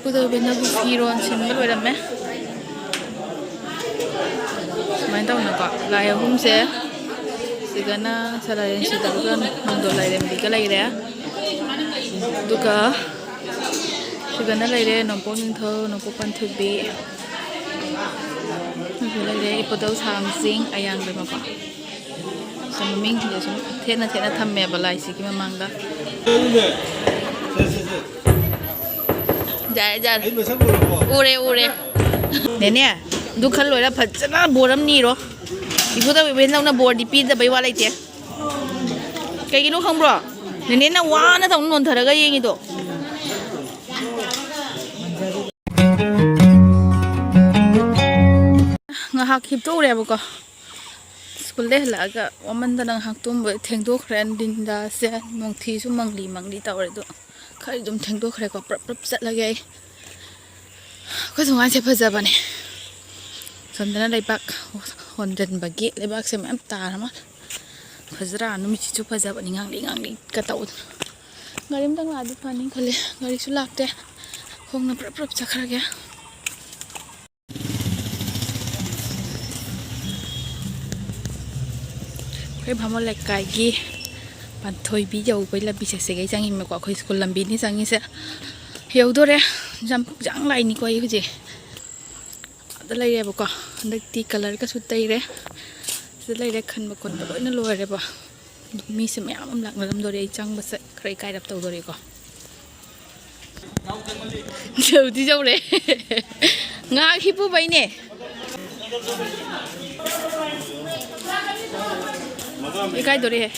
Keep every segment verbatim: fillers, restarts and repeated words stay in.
ꯀꯩꯗꯧꯕꯤꯅꯕꯨ ꯐꯤꯔꯣꯜ ꯁꯤꯟꯕ ꯂꯣꯏꯔꯝꯃꯦ꯫ ꯁꯨꯃꯥꯏꯅ ꯇꯧꯅꯀꯣ, ꯂꯥꯏ ꯑꯍꯨꯝꯁꯦ, ꯁꯤꯗꯅ ꯁꯂꯥꯔꯦꯟ ꯁꯤꯗꯕꯒ ꯅꯣꯡꯗꯣꯜ ꯂꯥꯏꯔꯦꯝꯕꯤꯒ ꯂꯩꯔꯦ꯫ ꯑꯗꯨꯒ ꯁꯤꯗꯅ ꯂꯩꯔꯦ ꯅꯣꯡꯄꯣꯛ ꯅꯤꯡꯊꯧ, ꯅꯣꯡꯄꯣꯛ ꯄꯥꯟꯊꯣꯏꯕꯤ꯫ ꯑꯗꯨ ꯂꯩꯔꯦ ꯏꯄꯣꯗꯧ ꯁꯥꯝꯆꯤꯡ ꯑꯌꯥꯡꯕꯩ ꯃꯄꯥ꯫ ꯁꯨꯝ ꯃꯃꯤꯡꯁꯤꯡꯁꯦ ꯁꯨꯝ ꯊꯦꯠꯅ ꯊꯦꯠꯅ ꯊꯝꯃꯦꯕ ꯂꯥꯏꯁꯤꯒꯤ ꯃꯃꯥꯡꯗ꯫ ꯌꯥꯔꯦ, ꯌꯥꯔꯦ꯫ ꯎꯔꯦ, ꯎꯔꯦ꯫ ꯅꯦꯅꯦ, ꯑꯗꯨ ꯈꯜ ꯂꯣꯏꯔ ꯐꯖꯅ ꯕꯣꯔ ꯑꯃ ꯅꯤꯔꯣ꯫ ꯏꯕꯨꯙꯧ ꯏꯕꯦꯟꯗꯧꯅ ꯕꯣꯔꯗꯤ ꯄꯤꯗꯕꯩ ꯋꯥ ꯂꯩꯇꯦ꯫ ꯀꯩꯒꯤꯅꯣ ꯈꯪꯕ꯭ꯔꯣ? ꯅꯦꯅꯦꯅ ꯋꯥꯅ ꯇꯧꯅ ꯅꯣꯟꯊꯔꯒ ꯌꯦꯡꯉꯤꯗꯣ꯫ ꯉꯥꯏꯍꯥꯛ ꯍꯤꯞꯇꯣꯛꯎꯔꯦꯕꯀꯣ꯫ ꯁ꯭ꯀꯨꯜꯗꯩ ꯍꯜꯂꯛꯑꯒ ꯋꯥꯃꯟꯗꯅ ꯉꯥꯏꯍꯥꯛ ꯇꯨꯝꯕ ꯊꯦꯡꯗꯣꯛꯈ꯭ꯔꯦ꯫ ꯅꯨꯡꯊꯤꯟꯗꯁꯦ ꯅꯣꯡꯊꯤꯁꯨ ꯃꯪꯂꯤ ꯃꯪꯂꯤ ꯇꯧꯔꯦ, ꯑꯗꯣ ꯈꯔ ꯑꯗꯨꯝ ꯊꯦꯡꯗꯣꯛꯈ꯭ꯔꯦꯀꯣ꯫ ꯄ꯭ꯔꯞ ꯄ꯭ꯔꯞ ꯆꯠꯂꯒꯦ ꯑꯩ꯫ ꯑꯩꯈꯣꯏ ꯊꯣꯡꯒꯥꯟꯁꯦ ꯐꯖꯕꯅꯦ꯫ ꯁꯣꯝꯗꯅ ꯂꯩꯕꯥꯛ ꯍꯣꯟꯖꯟꯕꯒꯤ ꯂꯩꯕꯥꯛꯁꯦ ꯃꯌꯥꯝ ꯇꯥꯔ ꯃꯥꯜꯂꯦ꯫ ꯐꯖꯗ꯭ꯔꯥ? ꯅꯨꯃꯤꯠꯁꯤꯁꯨ ꯐꯖꯕꯅꯤ, ꯉꯥꯡꯂꯤ ꯉꯥꯡꯂꯤꯒ ꯇꯧꯗꯅ꯫ ꯒꯥꯔꯤ ꯑꯝꯇꯪ ꯂꯥꯛꯑꯗꯤ ꯐꯅꯤ ꯈꯜꯂꯦ, ꯒꯥꯔꯤꯁꯨ ꯂꯥꯛꯇꯦ꯫ ꯈꯣꯡꯅ ꯄ꯭ꯔꯞ ꯄ꯭ꯔꯞ ꯆꯠꯈ꯭ꯔꯒꯦ꯫ ꯑꯩꯈꯣꯏ ꯚꯥꯃꯣꯟ ꯂꯩꯀꯥꯏꯒꯤ ꯄꯥꯟꯊꯣꯏꯕꯤ ꯌꯧꯕꯩ ꯂꯝꯕꯤꯁꯦ ꯁꯤꯒꯩ ꯆꯪꯉꯤꯃꯦꯀꯣ꯫ ꯑꯩꯈꯣꯏ ꯁ꯭ꯀꯨꯜ ꯂꯝꯕꯤꯅꯤ ꯆꯪꯉꯤꯁꯦ꯫ ꯌꯧꯗꯣꯔꯦ꯫ ꯌꯥꯝ ꯌꯥꯡ ꯂꯥꯛꯏꯅꯤꯀꯣ ꯑꯩ ꯍꯧꯖꯤꯛ꯫ ꯑꯗ ꯂꯩꯔꯦꯕꯀꯣ꯫ ꯍꯟꯗꯛꯇꯤ ꯀꯂꯔꯒꯁꯨ ꯇꯩꯔꯦ꯫ ꯁꯤꯗ ꯂꯩꯔꯦ, ꯈꯟꯕ ꯈꯣꯠꯄ ꯂꯣꯏꯅ ꯂꯣꯏꯔꯦꯕ꯫ ꯃꯤꯁꯦ ꯃꯌꯥꯝ ꯑꯃ ꯂꯥꯛꯅꯔꯝꯗꯣꯔꯦ꯫ ꯑꯩ ꯆꯪꯕꯁꯦ ꯈꯔ ꯏꯀꯥꯏꯔꯞ ꯇꯧꯗꯣꯔꯦꯀꯣ꯫ ꯌꯧꯗꯤ ꯌꯧꯔꯦ꯫ ꯉꯥꯏꯍꯥꯛ ꯍꯤꯞꯄꯨꯕꯩꯅꯦ꯫ ꯏꯀꯥꯏꯗꯣꯔꯦꯍꯦ꯫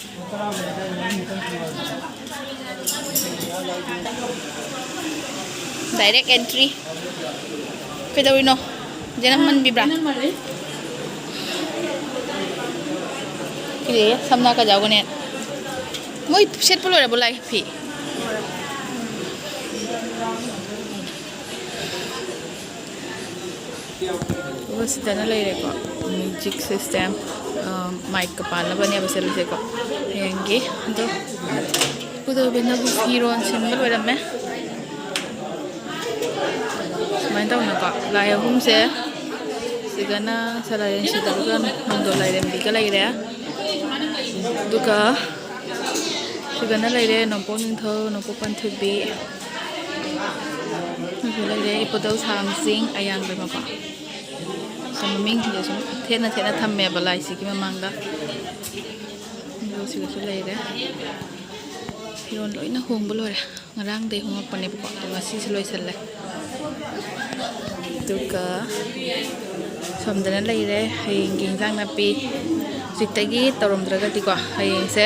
Direct entry꯫ ꯀꯩꯗꯧꯔꯤꯅꯣ? ꯖꯦꯅꯝ ꯃꯟꯕꯤꯕ꯭ꯔꯥ? ꯀꯔꯤ? ꯁꯝꯅꯥ ꯀꯖꯥꯎꯒꯅꯦ꯫ ꯃꯣꯏ ꯁꯦꯠꯄ ꯂꯣꯏꯔꯕꯣ ꯂꯥꯏ ꯐꯤ? ꯑꯗꯨꯒ ꯁꯤꯗꯅ ꯂꯩꯔꯦꯀꯣ, music system, ꯃꯥꯏꯛꯀ ꯄꯥꯟꯅꯕꯅꯦꯕ ꯁꯦꯝꯃꯤꯁꯦꯀꯣ ꯍꯌꯦꯡꯒꯤ꯫ ꯑꯗꯣ ꯄꯨꯗꯣꯏꯕꯤꯅꯕꯨ ꯐꯤꯔꯣꯜ ꯁꯤꯟꯕ ꯂꯣꯏꯔꯝꯃꯦ꯫ ꯁꯨꯃꯥꯏꯅ ꯇꯧꯅꯀꯣ, ꯂꯥꯏ ꯑꯍꯨꯝꯁꯦ, ꯁꯤꯒꯅ ꯁꯂꯥꯏꯔꯦꯟ ꯁꯤꯗꯕꯒ ꯅꯣꯡꯗꯣꯜ ꯂꯥꯏꯔꯦꯝꯕꯤꯒ ꯂꯩꯔꯦ꯫ ꯑꯗꯨꯒ ꯁꯤꯒꯅ ꯂꯩꯔꯦ ꯅꯣꯡꯄꯣꯛ ꯅꯤꯡꯊꯧ, ꯅꯣꯡꯄꯣꯛ ꯄꯥꯟꯊꯣꯏꯕꯤ꯫ ꯑꯗꯨ ꯂꯩꯔꯦ ꯏꯄꯨꯗꯧ ꯁꯥꯝꯆꯤꯡ ꯑꯌꯥꯡꯕꯩ ꯃꯄꯥ꯫ ꯁꯨꯝ ꯃꯃꯤꯡꯁꯤꯡꯁꯦ ꯁꯨꯝ ꯊꯦꯠꯅ ꯊꯦꯠꯅ ꯊꯝꯃꯦꯕ ꯂꯥꯏꯁꯤꯒꯤ ꯃꯃꯥꯡꯗ꯫ ꯑꯗꯨꯒ ꯁꯤꯒꯁꯨ ꯂꯩꯔꯦ꯫ ꯐꯤꯔꯣꯜ ꯂꯣꯏꯅ ꯍꯣꯡꯕ ꯂꯣꯏꯔꯦ꯫ ꯉꯔꯥꯡꯗꯩ ꯍꯣꯡꯉꯛꯄꯅꯦꯕꯀꯣ, ꯑꯗꯣ ꯉꯁꯤꯁꯨ ꯂꯣꯏꯁꯜꯂꯦ꯫ ꯑꯗꯨꯒ ꯁꯣꯝꯗꯅ ꯂꯩꯔꯦ ꯍꯌꯦꯡꯒꯤ ꯏꯟꯖꯥꯡ ꯅꯥꯄꯤ꯫ ꯍꯧꯖꯤꯛꯇꯒꯤ ꯇꯧꯔꯝꯗ꯭ꯔꯒꯗꯤꯀꯣ, ꯍꯌꯦꯡꯁꯦ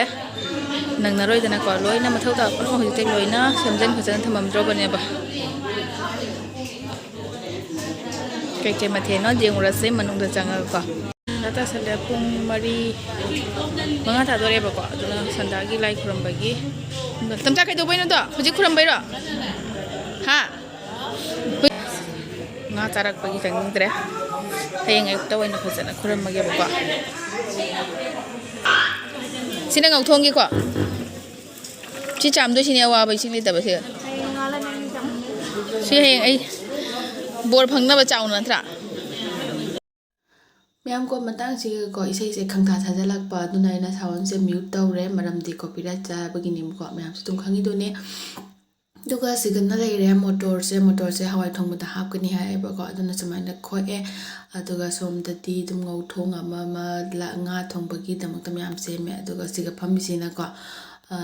ꯅꯪꯅꯔꯣꯏꯗꯅꯀꯣ, ꯂꯣꯏꯅ ꯃꯊꯧ ꯇꯥꯕ ꯄꯨꯝꯅꯃꯛ ꯍꯧꯖꯤꯛꯇꯒꯤ ꯂꯣꯏꯅ ꯁꯦꯝꯖꯤꯟ ꯈꯣꯠꯆꯤꯟ ꯊꯝꯃꯝꯗ꯭ꯔꯕꯅꯦꯕ꯫ ꯀꯩꯀꯩ ꯃꯊꯦꯜꯅꯣ ꯌꯦꯡꯉꯨꯔꯁꯦ ꯃꯅꯨꯡꯗ ꯆꯪꯉꯒꯀꯣ꯫ ꯉꯥ ꯇꯥꯁꯜꯂꯦ, ꯄꯨꯡ ꯃꯔꯤ, ꯃꯉꯥ ꯇꯥꯗꯣꯔꯦꯕꯀꯣ꯫ ꯑꯗꯨꯅ ꯁꯟꯗꯥꯒꯤ ꯂꯥꯏ ꯈꯨꯔꯝꯕꯒꯤ꯫ ꯇꯝꯆꯥ, ꯀꯩꯗꯧꯕꯩꯅꯣꯗꯣ? ꯍꯧꯖꯤꯛ ꯈꯨꯔꯝꯕꯩꯔꯣ? ꯍꯥ? ꯉꯥ ꯆꯥꯔꯛꯄꯒꯤ ꯆꯪꯅꯤꯡꯗ꯭ꯔꯦ꯫ ꯍꯌꯦꯡ ꯑꯌꯨꯛꯇ ꯑꯣꯏꯅ ꯐꯖꯅ ꯈꯨꯔꯝꯃꯒꯦꯕꯀꯣ꯫ ꯁꯤꯅ ꯉꯧꯊꯣꯡꯒꯤꯀꯣ꯫ ꯁꯤ ꯆꯥꯝꯗꯣꯏꯁꯤꯅꯦ ꯑꯋꯥꯕ, ꯏꯁꯤꯡ ꯂꯩꯇꯕꯁꯦ꯫ ꯁꯤ ꯍꯌꯦꯡ ꯑꯩ ꯕꯣꯔ ꯐꯪꯅꯕ ꯆꯥꯎꯅ ꯅꯠꯇ꯭ꯔꯥ? ꯃꯌꯥꯝ ꯀꯣ, ꯃꯇꯥꯡꯁꯤꯒꯀꯣ ꯏꯁꯩꯁꯦ ꯈꯪꯊꯥ ꯊꯥꯖꯤꯜꯂꯛꯄ, ꯑꯗꯨꯅ ꯑꯩꯅ soundꯁꯦ mute ꯇꯧꯔꯦ, ꯃꯔꯝꯗꯤ copyright ꯆꯥꯕꯒꯤꯅꯦꯕꯀꯣ, ꯃꯌꯥꯝꯁꯨ ꯑꯗꯨꯝ ꯈꯪꯉꯤꯗꯨꯅꯦ꯫ ꯑꯗꯨꯒ ꯁꯤꯒꯅ ꯂꯩꯔꯦ ꯃꯣꯇꯣꯔꯁꯦ, ꯃꯣꯇꯣꯔꯁꯦ ꯍꯋꯥꯏ ꯊꯣꯡꯕꯗ ꯍꯥꯞꯀꯅꯤ ꯍꯥꯏꯌꯦꯕꯀꯣ, ꯑꯗꯨꯅ ꯁꯨꯃꯥꯏꯅ ꯈꯣꯛꯑꯦ꯫ ꯑꯗꯨꯒ ꯁꯣꯝꯗꯗꯤ ꯑꯗꯨꯝ ꯉꯧ ꯊꯣꯡ ꯑꯃ ꯑꯃ, ꯂ-, ꯉꯥ ꯊꯣꯡꯕꯒꯤꯗꯃꯛꯇ ꯃꯌꯥꯝ ꯁꯦꯝꯃꯦ꯫ ꯑꯗꯨꯒ ꯁꯤꯒ ꯐꯝꯃꯤꯁꯤꯅꯀꯣ, ꯑ,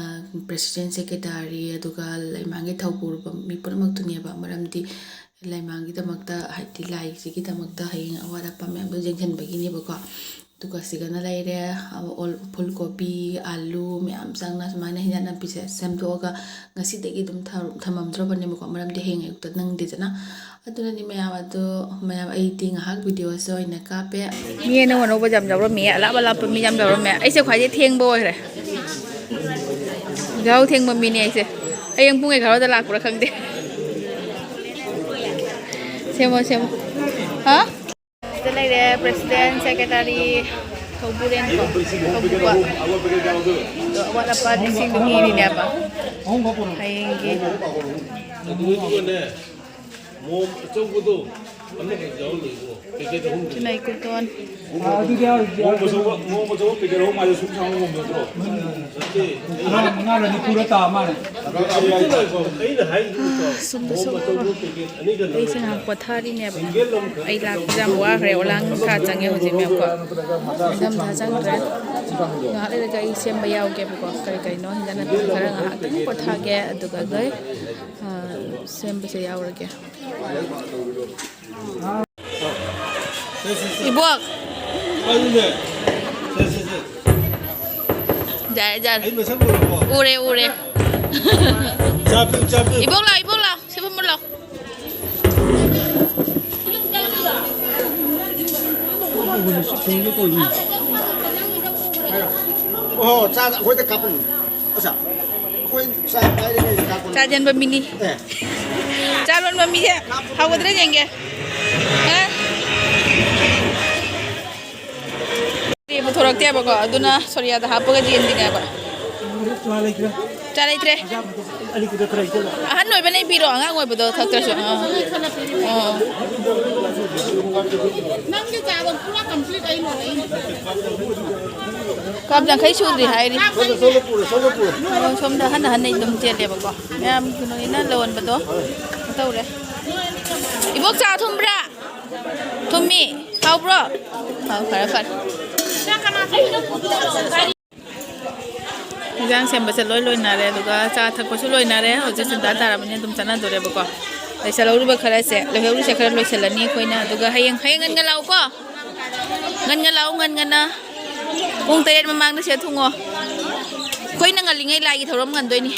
president, secretary, ꯑꯗꯨꯒ ꯂꯩꯃꯥꯡꯒꯤ ꯊꯧꯄꯨꯔꯨꯕ ꯃꯤ ꯄꯨꯝꯅꯃꯛꯇꯨꯅꯦꯕ꯫ ꯃꯔꯝꯗꯤ ꯂꯩꯃꯥꯡꯒꯤꯗꯃꯛꯇ, ꯍꯥꯏꯗꯤ ꯂꯥꯏꯁꯤꯒꯤꯗꯃꯛꯇ ꯍꯌꯦꯡ ꯑꯋꯥꯠ ꯑꯄꯥ ꯃꯌꯥꯝꯗꯣ ꯌꯦꯡꯁꯤꯟꯕꯒꯤꯅꯦꯕꯀꯣ꯫ ꯑꯗꯨꯒ ꯁꯤꯒꯅ ꯂꯩꯔꯦ, ꯑꯣꯜ-, ꯐꯨꯜ ꯀꯣꯕꯤ, ꯑꯥꯂꯨ ꯃꯌꯥꯝ ꯆꯪꯅ ꯁꯨꯃꯥꯏꯅ ꯍꯤꯟꯖꯥꯡ ꯅꯥꯄꯤꯁꯦ ꯁꯦꯝꯗꯣꯛꯑꯒ ꯉꯁꯤꯗꯒꯤ ꯑꯗꯨꯝ ꯊ-, ꯊꯝꯃꯝꯗ꯭ꯔꯕꯅꯦꯕꯀꯣ, ꯃꯔꯝꯗꯤ ꯍꯌꯦꯡ ꯑꯌꯨꯛꯇ ꯅꯪꯗꯦꯗꯅ꯫ ꯑꯗꯨꯅꯅꯤ ꯃꯌꯥꯝ, ꯑꯗꯣ ꯃꯌꯥꯝ, ꯑꯩꯗꯤ ꯉꯥꯏꯍꯥꯛ videoꯁꯦ ꯑꯣꯏꯅ ꯀꯥꯞꯄꯦ꯫ ꯃꯤ ꯑꯅꯧ ꯑꯅꯧꯕ ꯌꯥꯝ ꯌꯥꯎꯔꯝꯃꯤ, ꯑꯂꯥꯞ ꯑꯂꯥꯞꯄ ꯃꯤ ꯌꯥꯝ ꯌꯥꯎꯔꯝꯃꯦ꯫ ꯑꯩꯁꯦ ꯈ꯭ꯋꯥꯏꯗꯩ ꯊꯦꯡꯕ ꯑꯣꯏꯈ꯭ꯔꯦ, ꯌꯥꯍꯧ ꯊꯦꯡꯕ ꯃꯤꯅꯦ ꯑꯩꯁꯦ꯫ ꯍꯌꯦꯡ ꯄꯨꯡ ꯑꯦꯒꯥꯔꯣꯗ ꯂꯥꯛꯄ꯭ꯔꯥ ꯈꯪꯗꯦ꯫ ꯁꯦꯝꯃꯣ, ꯁꯦꯝꯃꯣ꯫ ꯍꯥ? ꯁꯤꯗ ꯂꯩꯔꯦ president, secretary, ꯊꯧꯕꯨꯔꯦꯟ ꯀꯣ, ꯊꯧꯕꯨꯕ꯫ ꯑꯗꯣ ꯑꯋꯥꯠ ꯑꯄꯥ ꯂꯤꯁꯤꯡꯗꯣ ꯏꯔꯤꯅꯦꯕ ꯍꯌꯦꯡꯒꯤ꯫ ꯃꯣꯝ ꯑꯆꯧꯕꯗꯣ ꯑꯃꯈꯛ ꯌꯥꯎꯔꯝꯃꯦꯀꯣ꯫ ꯄꯦꯀꯦꯠ ꯑꯍꯨꯝ꯫ ꯆꯤꯅꯥꯏ ꯀꯨꯇꯣꯟ꯫ ꯑꯗꯨꯗꯤ ꯌꯥꯎꯔꯤꯁꯦ ꯃꯣꯝ ꯑꯆꯧꯕ, ꯃꯣꯝ ꯑꯆꯧꯕ ꯄꯦꯀꯦꯠ ꯑꯍꯨꯝ ꯍꯥꯏꯗꯣ ꯁꯨꯝ ꯁꯥꯡꯕ ꯃꯣꯝ ꯅꯠꯇ꯭ꯔꯣ? ꯅꯠꯇꯦ꯫ ꯑꯉꯥꯡ ꯃꯉꯥꯅ ꯅꯤꯐꯨꯔ ꯇꯥ ꯃꯥꯜꯂꯦ꯫ ꯑꯩꯅ ꯍꯥꯏꯗꯨꯀꯣ꯫ ꯁꯨꯝꯗ ꯃꯣꯝ ꯁꯨꯝ꯫ ꯑꯆꯧꯕ ꯄꯦꯀꯦꯠ ꯑꯅꯤꯒ ꯑꯩꯁꯦ ꯉꯥꯏꯍꯥꯛ ꯄꯣꯊꯥꯔꯤꯅꯦꯕ꯫ ꯁꯤꯡꯒꯜ ꯑꯃꯈꯛ ꯑꯩ ꯂꯥꯛꯄꯁꯦ ꯌꯥꯝ ꯋꯥꯈ꯭ꯔꯦ꯫ ꯑꯣꯂꯥꯡ ꯃꯈꯥ ꯆꯪꯉꯦ ꯍꯧꯖꯤꯛ ꯃꯌꯥꯝꯀꯣ꯫ ꯏꯪꯊꯝꯊꯥ ꯆꯪꯈ꯭ꯔꯦ꯫ ꯉꯥꯏꯍꯥꯛ ꯂꯩꯔꯒ ꯑꯩ ꯁꯦꯝꯕ ꯌꯥꯎꯒꯦꯕꯀꯣ꯫ ꯀꯔꯤ ꯀꯔꯤꯅꯣ ꯍꯤꯟꯖꯥꯡ ꯅꯥꯄꯤ ꯈꯔ ꯉꯥꯏꯍꯥꯛꯇꯪ ꯄꯣꯊꯥꯒꯦ꯫ ꯑꯗꯨꯒ ꯑꯩ, ꯑ, ꯁꯦꯝꯕꯁꯦ ꯌꯥꯎꯔꯒꯦ꯫ ꯏꯕꯣꯛ꯫ ꯌꯥꯔꯦ, ꯌꯥꯔꯦ꯫ ꯎꯔꯦ, ꯎꯔꯦ꯫ ꯏꯕꯣꯛ ꯂꯥꯎ, ꯏꯕꯣꯛ ꯂꯥꯎ꯫ ꯁꯤ ꯐꯝꯃꯨ ꯂꯥꯎ꯫ ꯑꯣ, ꯆꯥ ꯑꯩꯈꯣꯏꯗ ꯀꯥꯞꯄꯅꯤ꯫ ꯑꯁꯥ, ꯑꯩꯈꯣꯏ ꯆꯥ ꯄꯥꯏꯔꯤꯉꯩꯗ ꯀꯥꯞꯄꯅꯤ꯫ ꯆꯥ ꯆꯦꯟꯕ ꯃꯤꯅꯤ꯫ ꯑꯦ꯫ ꯆꯥ ꯂꯣꯟꯕ ꯃꯤꯁꯦ ꯍꯥꯎꯒꯗ꯭ꯔꯥ ꯌꯦꯡꯒꯦ꯫ ꯍꯥ? ꯄꯨꯊꯣꯔꯛꯇꯦꯕꯀꯣ, ꯑꯗꯨꯅ ꯁꯣꯔꯤꯌꯥꯗ ꯍꯥꯞꯄꯒ ꯆꯦꯟꯕꯤꯅꯦꯕ꯫ ꯆꯥ ꯂꯩꯇ꯭ꯔꯦ꯫ ꯑꯍꯟ ꯑꯣꯏꯕꯅ ꯄꯤꯔꯣ, ꯑꯉꯥꯡ ꯑꯣꯏꯕꯗꯣ ꯊꯛꯇ꯭ꯔꯁꯨ꯫ ꯑꯥ꯫ ꯑꯥ꯫ ꯅꯪꯒꯤ ꯆꯥꯗꯣ ꯄꯨꯔꯥ complete ꯑꯩ ꯂꯣꯜꯂꯛꯏꯅꯦ꯫ ꯀꯞ ꯌꯥꯡꯈꯩ ꯁꯨꯗ꯭ꯔꯤ ꯍꯥꯏꯔꯤ꯫ ꯑꯣ, ꯁꯣꯝꯗ ꯑꯍꯟ ꯑꯍꯟ ꯑꯩ ꯑꯗꯨꯝ ꯆꯦꯜꯂꯦꯕꯀꯣ꯫ ꯃꯌꯥꯝ ꯀꯩꯅꯣꯅꯤꯅ ꯂꯣꯟꯕꯗꯣ ꯇꯧꯔꯦ꯫ ꯏꯕꯣꯛ ꯆꯥ ꯊꯨꯝꯕ꯭ꯔꯥ? ꯊꯨꯝꯃꯤ꯫ ꯍꯥꯎꯕ꯭ꯔꯣ? ꯑꯥ, ꯐꯔꯦ, ꯐꯔꯦ꯫ ꯏꯟꯖꯥꯡ ꯁꯦꯝꯕꯁꯦ ꯂꯣꯏ ꯂꯣꯏꯅꯔꯦ, ꯑꯗꯨꯒ ꯆꯥ ꯊꯛꯄꯁꯨ ꯂꯣꯏꯅꯔꯦ꯫ ꯍꯧꯖꯤꯛ ꯁꯟꯗꯥ ꯇꯥꯔꯕꯅꯤꯅ ꯑꯗꯨꯝ ꯆꯠꯅꯗꯣꯔꯦꯕꯀꯣ꯫ ꯂꯩꯁꯜꯍꯧꯔꯤꯕ ꯈꯔꯁꯦ, ꯂꯩꯍꯧꯔꯤꯁꯦ ꯈꯔ ꯂꯣꯏꯁꯜꯂꯅꯤ ꯑꯩꯈꯣꯏꯅ, ꯑꯗꯨꯒ ꯍꯌꯦꯡ, ꯍꯌꯦꯡ ꯉꯟꯅ ꯂꯥꯛꯎꯀꯣ꯫ ꯉꯟꯅ ꯂꯥꯛꯎ, ꯉꯟ ꯉꯟꯅ꯫ ꯄꯨꯡ ꯇꯔꯦꯠ ꯃꯃꯥꯡꯗ ꯁꯤꯗ ꯊꯨꯡꯉꯣ꯫ ꯑꯩꯈꯣꯏꯅ ꯉꯜꯂꯤꯉꯩ ꯂꯥꯏꯒꯤ ꯊꯧꯔꯝ ꯉꯟꯗꯣꯏꯅꯤ꯫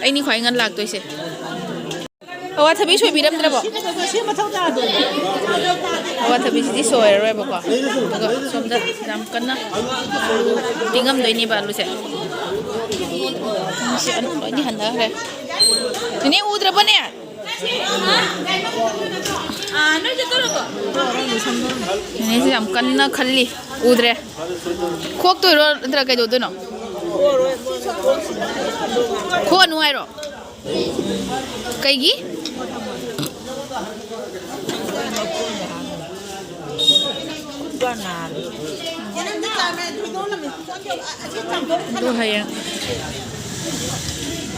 ꯑꯩꯅꯤ ꯈ꯭ꯋꯥꯏ ꯉꯟ ꯂꯥꯛꯇꯣꯏꯁꯦ꯫ ꯑꯋꯥꯊꯕꯤ ꯁꯣꯏꯕꯤꯔꯝꯗ꯭ꯔꯕꯣ? ꯁꯤ ꯃꯊꯧ ꯇꯥꯗꯦ꯫ ꯑꯋꯥꯊꯕꯤꯁꯤꯗꯤ ꯁꯣꯏꯔꯔꯣꯏꯕꯀꯣ꯫ ꯑꯗꯨꯒ ꯁꯣꯝꯗ ꯌꯥꯝ ꯀꯟꯅ ꯇꯤꯡꯉꯝꯗꯣꯏꯅꯦꯕ ꯑꯂꯨꯁꯦ꯫ ꯁꯤ ꯑꯂꯨ ꯂꯣꯏꯅ ꯍꯟꯊꯈ꯭ꯔꯦ꯫ ꯅꯦꯅꯦ ꯎꯗ꯭ꯔꯕꯅꯦ? ꯅꯦꯅꯦꯁꯦ ꯌꯥꯝ ꯀꯟꯅ ꯈꯜꯂꯤ꯫ ꯎꯗ꯭ꯔꯦ꯫ ꯈꯣꯛꯇꯣꯏꯔꯣ ꯅꯠꯇ꯭ꯔꯒ ꯀꯩꯗꯧꯗꯣꯏꯅꯣ? ꯈꯣꯛꯑꯅꯨ ꯍꯥꯏꯔꯣ? ꯀꯩꯒꯤ? ꯑꯗꯨ ꯍꯌꯦꯡ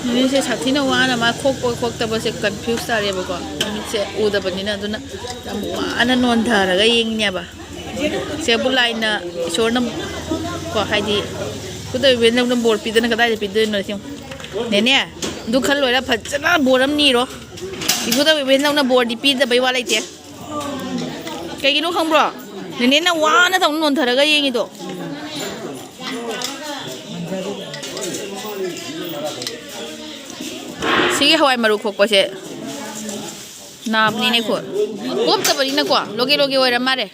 ꯅꯨꯃꯤꯠꯁꯦ ꯁꯥꯊꯤꯅ ꯋꯥꯅ ꯃꯥ ꯈꯣꯛꯄ ꯈꯣꯛꯇꯕꯁꯦ ꯀꯟꯐ꯭ꯌꯨꯁ ꯇꯥꯔꯦꯕꯀꯣ, ꯅꯨꯃꯤꯠꯁꯦ ꯎꯗꯕꯅꯤꯅ꯫ ꯑꯗꯨꯅ ꯌꯥꯝ ꯋꯥꯅ ꯅꯣꯟꯊꯔꯒ ꯌꯦꯡꯉꯤꯅꯦꯕ꯫ ꯆꯦꯕꯨ ꯂꯥꯏꯅ, ꯏꯁꯣꯔꯅ ꯀꯣ, ꯍꯥꯏꯗꯤ, ꯈꯨꯗꯝ ꯑꯣꯏꯅ ꯅꯪꯅ ꯕꯣꯔ ꯄꯤꯗꯅ ꯀꯗꯥꯏꯗ ꯄꯤꯗꯣꯏꯅꯣ ꯁꯤ? ꯅꯦꯅꯦ, ꯑꯗꯨ ꯈꯜ ꯂꯣꯏꯔ ꯐꯖꯅ ꯕꯣꯔ ꯑꯃ ꯅꯤꯔꯣ꯫ ꯏꯈꯨꯗꯝ ꯑꯣꯏꯅ ꯅꯪꯅ ꯕꯣꯔꯗꯤ ꯄꯤꯗꯕꯩ ꯋꯥ ꯂꯩꯇꯦ꯫ ꯀꯩꯒꯤꯅꯣ ꯈꯪꯕ꯭ꯔꯣ? ꯅꯦꯅꯦꯅ ꯋꯥꯅ ꯇꯧꯅ ꯅꯣꯟꯊꯔꯒ ꯌꯦꯡꯉꯤꯗꯣ꯫ ꯁꯤꯒꯤ ꯍꯋꯥꯏ ꯃꯔꯨ ꯈꯣꯛꯄꯁꯦ ꯅꯥꯕꯅꯤꯅꯦ ꯈꯨꯠ꯫ ꯄꯣꯞꯇꯕꯅꯤꯅꯀꯣ, ꯂꯣꯒꯦ ꯂꯣꯒꯦ ꯑꯣꯏꯔ ꯃꯥꯜꯂꯦ꯫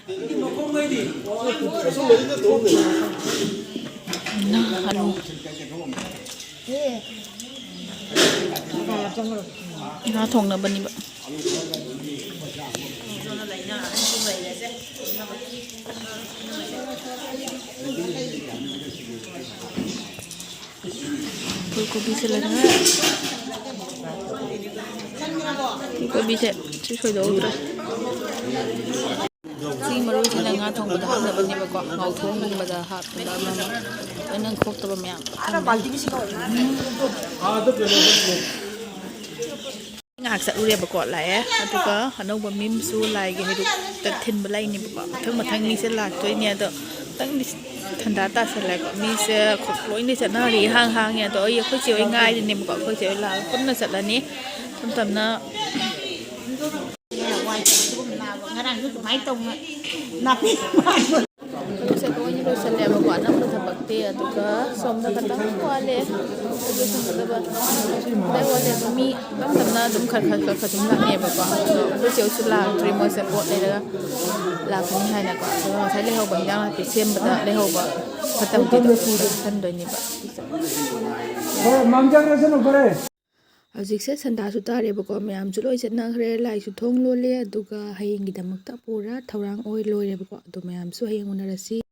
ꯉꯥ ꯊꯣꯡꯅꯕꯅꯤꯕ꯫ ꯐꯨꯜ ꯀꯣꯕꯤꯁꯦ ꯂꯩꯔꯦ꯫ ꯐꯨꯜ ꯀꯣꯕꯤꯁꯦ ꯁꯤ ꯁꯣꯏꯗꯣꯛꯍꯧꯗ꯭ꯔꯦ꯫ ꯁꯤ ꯃꯔꯣꯏꯁꯤꯅ ꯉꯥ ꯊꯣꯡꯕꯗ ꯍꯥꯞꯅꯕꯅꯦꯕꯀꯣ, ꯉꯥꯎꯊꯣꯡꯒꯨꯝꯕꯗ ꯍꯥꯞꯅꯕ ꯑꯃ ꯑꯃ꯫ ꯂꯣꯏꯅ ꯈꯣꯛꯇꯕ ꯃꯌꯥꯝ꯫ ꯉꯥꯏꯍꯥꯛ ꯆꯠꯂꯨꯔꯦꯕꯀꯣ, ꯂꯥꯛꯑꯦ꯫ ꯑꯗꯨꯒ ꯑꯅꯧꯕ ꯃꯤ ꯑꯃꯁꯨ ꯂꯥꯏꯒꯤ ꯍꯩꯔꯨꯛꯇ ꯊꯤꯟꯕ ꯂꯥꯛꯏꯅꯦꯕꯀꯣ꯫ ꯃꯊꯪ ꯃꯊꯪ ꯃꯤꯁꯦ ꯂꯥꯛꯇꯣꯏꯅꯦ꯫ ꯑꯗꯣ ꯈꯤꯇꯪꯗꯤ ꯊꯟꯗꯥ ꯇꯥꯁꯜꯂꯦꯀꯣ꯫ ꯃꯤꯁꯦ ꯂꯣꯏꯅ ꯆꯠꯅꯔꯤ, ꯏꯍꯥꯡ ꯍꯥꯡꯉꯦ꯫ ꯑꯗꯣ ꯑꯩ, ꯑꯩꯈꯣꯏ ꯆꯦ ꯍꯣꯏ ꯉꯥꯏꯔꯤꯅꯦꯕꯀꯣ꯫ ꯑꯩꯈꯣꯏ ꯆꯦ ꯍꯣꯏ ꯂꯥꯛꯑꯒ ꯄꯨꯟꯅ ꯆꯠꯂꯅꯤ꯫ ꯇꯞ ꯇꯞꯅ ꯉꯔꯥꯡꯁꯨ ꯑꯗꯨꯃꯥꯏꯅ ꯇꯧꯅ ꯅꯥꯄꯤ ꯊꯕꯛꯁꯦ ꯂꯣꯏꯅ ꯂꯣꯏꯁꯜꯂꯦꯕꯀꯣ, ꯑꯅꯝꯕ ꯊꯕꯛꯇꯤ꯫ ꯑꯗꯨꯒ ꯁꯣꯝꯗ ꯈꯇꯪ ꯋꯥꯠꯂꯦ, ꯑꯗꯨ ꯁꯣꯝꯗꯕ ꯈꯤꯇꯪ ꯋꯥꯠꯂꯦ꯫ ꯑꯗꯣ ꯃꯤ ꯇꯞ ꯇꯞꯅ ꯑꯗꯨꯝ ꯈꯔ ꯈꯔ ꯈꯔ ꯈꯔ ꯑꯗꯨꯝ ꯂꯥꯛꯅꯩꯌꯦꯕꯀꯣ꯫ ꯑꯗꯣ ꯑꯩꯈꯣꯏ ꯆꯦ ꯍꯣꯏꯁꯨ ꯂꯥꯛꯇ꯭ꯔꯤ, ꯃꯣꯏꯁꯦ ꯄꯣꯠ ꯂꯩꯔꯒ ꯂꯥꯛꯀꯅꯤ ꯍꯥꯏꯅꯀꯣ꯫ ꯑꯗꯨꯒ ꯉꯁꯥꯏ ꯂꯩꯍꯧꯕ ꯏꯟꯖꯥꯡ ꯅꯥꯄꯤ ꯁꯦꯝꯕꯗ ꯂꯩꯍꯧꯕ ꯐꯠꯇ ꯍꯥꯎꯊꯤꯗꯣ ꯂꯣꯏꯁꯟꯗꯣꯏꯅꯦꯕ꯫ ꯍꯣꯏ, ꯃꯥꯡꯖꯈ꯭ꯔꯁꯅꯨ, ꯐꯔꯦ꯫ ꯍꯧꯖꯤꯛꯁꯦ ꯁꯟꯗꯥꯁꯨ ꯇꯥꯔꯦꯕꯀꯣ, ꯃꯌꯥꯝꯁꯨ ꯂꯣꯏ ꯆꯠꯅꯈ꯭ꯔꯦ, ꯂꯥꯏꯁꯨ ꯊꯣꯡ ꯂꯣꯜꯂꯦ꯫ ꯑꯗꯨꯒ ꯍꯌꯦꯡꯒꯤꯗꯃꯛꯇ ꯄꯨꯔꯥ ꯊꯧꯔꯥꯡ ꯑꯣꯏ ꯂꯣꯏꯔꯦꯕꯀꯣ꯫ ꯑꯗꯣ ꯃꯌꯥꯝꯁꯨ ꯍꯌꯦꯡ ꯎꯅꯔꯁꯤ꯫